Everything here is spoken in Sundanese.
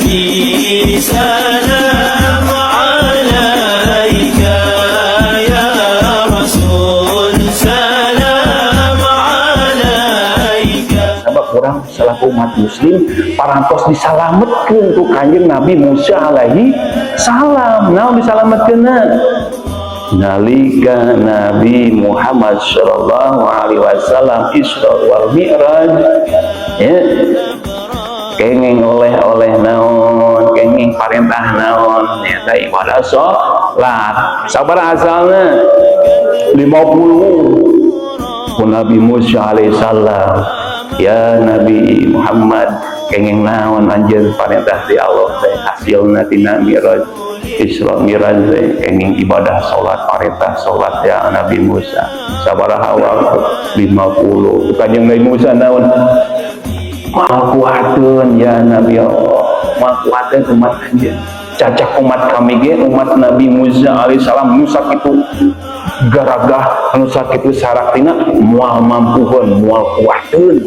Nabi, salam alaika ya Rasul, salam alaika. Sabab urang selaku umat muslim parantos disalametkeun ku Kanjeng Nabi Musa alaihi salam. Naon disalametkeunna? Nalika Nabi Muhammad sallallahu alaihi wasallam Isra wal Mi'raj, ya, kenging oleh-oleh naon, kenging parentah naon? Nyata ibadah sholat. Sabar, asalna 50 ku Nabi Musa alaihissalam. Ya Nabi Muhammad, kenging naon anjeun parentah di Allah teh, hasilna tina Mi'raj, Isra Mi'raj teh? Kenging ibadah salat, parentah salat ya Nabi Musa. Sabaraha waktu? 50. Kanjeng Nabi Musa naon? Moal kuateun ya Nabi Allah, moal kuateun umat anjeun. Cacak umat kami ge, umat Nabi Musa alaihissalam nu sakitu garagah, anu sakitu saraktina, moal mampuheun, moal kuateun.